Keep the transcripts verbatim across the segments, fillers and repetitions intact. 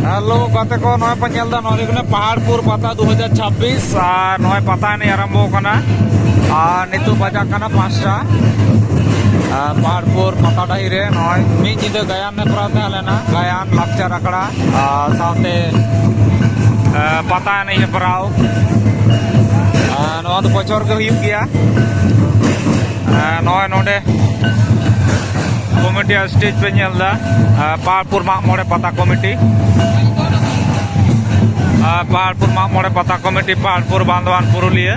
Hello ᱜᱟᱛᱮ ᱠᱚ, ᱱᱚᱜᱼᱚᱭ ᱯᱮ ᱧᱮᱞ ᱮᱫᱟ, ᱱᱚᱣᱟ ᱦᱩᱭᱩᱜ ᱠᱟᱱᱟ ᱯᱟᱦᱟᱲᱯᱩᱨ ᱯᱟᱛᱟ ᱫᱩ ᱦᱟᱡᱟᱨ ᱪᱷᱟᱵᱵᱤᱥ, ᱟᱨ ᱱᱚᱜᱼᱚᱭ ᱯᱟᱛᱟ ᱮᱱᱮᱡ ᱟᱨᱟᱢᱵᱚ ᱟᱠᱟᱱᱟ, ᱟᱨ ᱱᱤᱛᱚᱜ ᱵᱟᱡᱟᱜ ᱠᱟᱱᱟ ᱯᱟᱸᱪᱴᱟ᱾ ᱟᱨ ᱯᱟᱦᱟᱲᱯᱩᱨ ᱯᱟᱛᱟ ᱰᱟᱹᱦᱤ ᱨᱮ ᱱᱚᱜᱼᱚᱭ ᱢᱤᱫ ᱧᱤᱫᱟᱹ ᱜᱟᱭᱟᱱ ᱦᱮᱯᱨᱟᱣ ᱛᱟᱦᱮᱸ ᱞᱮᱱᱟ, ᱜᱟᱭᱟᱱ ᱞᱟᱠᱪᱟᱨ ᱟᱠᱷᱲᱟ, ᱟᱨ ᱥᱟᱶᱛᱮ, ᱟᱨ ᱯᱟᱛᱟ ᱮᱱᱮᱡ ᱦᱮᱯᱨᱟᱣ᱾ ᱟᱨ ᱱᱚᱣᱟ ᱫᱚ ᱵᱚᱪᱷᱚᱨ ᱜᱮ ᱦᱩᱭᱩᱜ ᱜᱮᱭᱟ᱾ ᱟᱨ ᱱᱚᱜᱼᱚᱭ ᱱᱚᱰᱮ ᱠᱚᱢᱤᱴᱤᱭᱟᱜ ᱥᱴᱮᱡᱽ ᱯᱮ ᱧᱮᱞ ᱮᱫᱟ, ᱟᱨ ᱯᱟᱦᱟᱲᱯᱩᱨ ᱢᱟᱜ ᱢᱚᱬᱮ ᱯᱟᱛᱟ ᱠᱚᱢᱤᱴᱤ, ᱟᱨ ᱯᱟᱦᱟᱲᱯᱩᱨ ᱢᱟᱜ ᱢᱚᱬᱮ ᱯᱟᱛᱟ ᱠᱚᱢᱤᱴᱤ, ᱯᱟᱦᱟᱲᱯᱩᱨ ᱵᱟᱸᱫᱷᱣᱟᱱ ᱯᱩᱨᱩᱞᱤᱭᱟᱹ,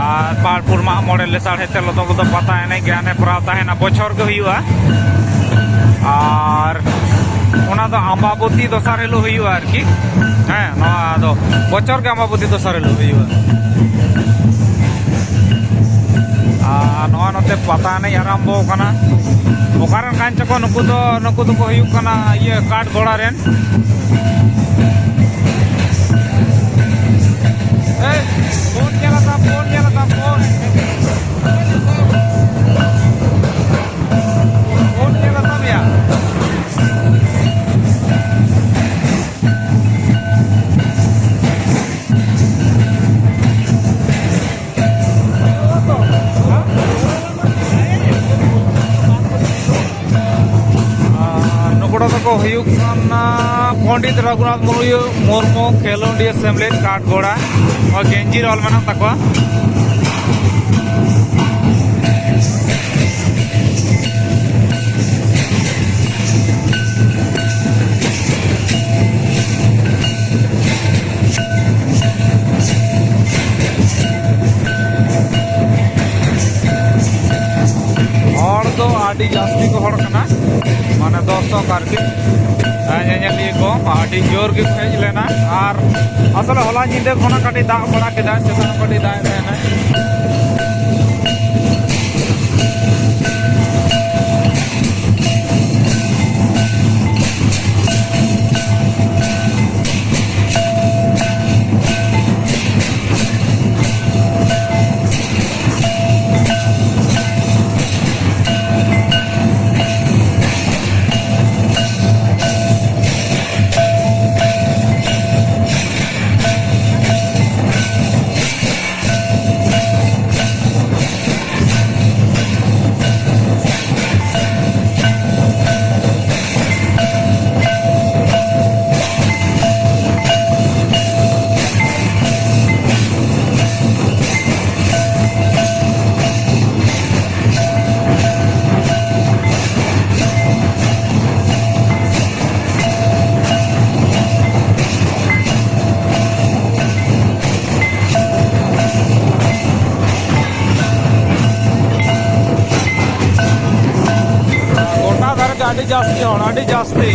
ᱟᱨ ᱯᱟᱦᱟᱲᱯᱩᱨ ᱢᱟᱜ ᱢᱚᱬᱮ ᱞᱮᱥᱟᱲᱦᱮᱫ ᱛᱮ ᱞᱚᱫᱚᱢ ᱞᱚᱫᱚᱢ ᱯᱟᱛᱟ ᱮᱱᱮᱡ ᱜᱮ ᱦᱮᱯᱨᱟᱣ ᱛᱟᱦᱮᱱᱟ, ᱵᱚᱪᱷᱚᱨ ᱜᱮ ᱦᱩᱭᱩᱜᱼᱟ᱾ ᱟᱨ ᱚᱱᱟ ᱫᱚ ᱟᱢᱵᱟᱵᱚᱛᱤ ᱫᱚᱥᱟᱨ ᱦᱤᱞᱳᱜ ᱦᱩᱭᱩᱜᱼᱟ ᱟᱨᱠᱤ᱾ ᱦᱮᱸ, ᱱᱚᱣᱟ ᱫᱚ ᱵᱚᱪᱷᱚᱨ ᱜᱮ ᱟᱢᱵᱟᱵᱚᱛᱤ ᱫᱚᱥᱟᱨ ᱦᱤᱞᱳᱜ ᱦᱩᱭᱩᱜᱼᱟ᱾ ᱟᱨ ᱱᱚᱜᱼᱚᱭ ᱱᱚᱛᱮ ᱯᱟᱛᱟ ᱮᱱᱮᱡ ᱟᱨᱟᱢᱵᱚ ᱟᱠᱟᱱᱟ᱾ ᱚᱠᱟᱨᱮᱱ ᱠᱟᱱ ᱪᱚᱠᱚ ᱱᱩᱠᱩ ᱫᱚ, ᱱᱩᱠᱩ ᱫᱚᱠᱚ ᱦᱩᱭᱩᱜ ᱠᱟᱱᱟ ᱤᱭᱟᱹ ᱠᱟᱴ ᱜᱷᱚᱲᱟ ᱨᱮᱱ᱾ ᱮᱭ, ᱯᱷᱳᱱ ᱧᱮᱞ ᱟᱛᱟᱢ, ᱯᱷᱳᱱ ᱧᱮᱞ ᱟᱛᱟᱢ, ᱯᱷᱳᱱ᱾ ᱯᱷᱳᱱ ᱧᱮᱞ ᱟᱛᱟᱢ ᱭᱟ᱾ ᱟᱨ ᱱᱩᱠᱩ ᱫᱚᱠᱚ ᱦᱩᱭᱩᱜ ᱠᱟᱱᱟ ᱯᱚᱱᱰᱤᱛ ᱨᱚᱜᱷᱩᱱᱟᱛᱷ ᱢᱩᱨᱢᱩ, ᱢᱩᱨᱢᱩ ᱠᱷᱮᱞᱳᱸᱰᱤᱭᱟᱹ ᱥᱮᱢᱞᱮᱫ ᱠᱟᱴ ᱜᱷᱚᱲᱟ᱾ ᱱᱚᱣᱟ ᱜᱮᱧᱡᱤᱨ ᱚᱞ ᱢᱮᱱᱟᱜ ᱛᱟᱠᱚᱣᱟ᱾ ᱦᱚᱲ ᱫᱚ ᱟᱹᱰᱤ ᱡᱟᱹᱥᱛᱤ ᱠᱚ ᱦᱚᱲ ᱠᱟᱱᱟ, ᱢᱟᱱᱮ ᱫᱚᱨᱥᱚᱠ ᱟᱨᱠᱤ᱾ ᱦᱮᱸ, ᱧᱮᱧᱮᱞᱤᱭᱟᱹ ᱠᱚ ᱟᱹᱰᱤ ᱡᱳᱨ ᱜᱮᱠᱚ ᱦᱮᱡ ᱞᱮᱱᱟ᱾ ᱟᱨ ᱟᱥᱚᱞᱮ ᱦᱚᱞᱟ ᱧᱤᱫᱟᱹ ᱠᱷᱚᱱᱟᱜ ᱠᱟᱹᱴᱤᱡ ᱫᱟᱜ ᱵᱟᱲᱟ ᱠᱮᱫᱟᱭ, ᱥᱮᱛᱟᱜ ᱦᱚᱸ ᱠᱟᱹᱴᱤᱡ ᱫᱟᱜ ᱮᱫ ᱛᱟᱦᱮᱱᱟᱭ᱾ ᱡᱟᱹᱥᱛᱤ ᱦᱚᱲ, ᱟᱹᱰᱤ ᱡᱟᱹᱥᱛᱤ᱾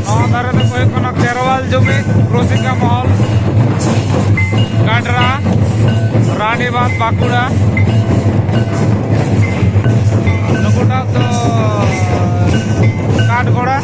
ᱱᱚᱣᱟ ᱫᱷᱟᱨᱮ ᱫᱚᱠᱚ ᱦᱩᱭᱩᱜ ᱠᱟᱱᱟ ᱠᱷᱮᱨᱣᱟᱞ ᱡᱩᱢᱤ, ᱨᱚᱥᱤᱠᱟ ᱢᱚᱦᱚᱞ, ᱜᱟᱰᱨᱟ, ᱨᱟᱱᱤᱵᱟᱸᱫᱷ, ᱵᱟᱸᱠᱩᱲᱟ᱾ ᱱᱩᱠᱩᱴᱟᱜ ᱫᱚ ᱠᱟᱴᱷᱜᱚᱲᱟ᱾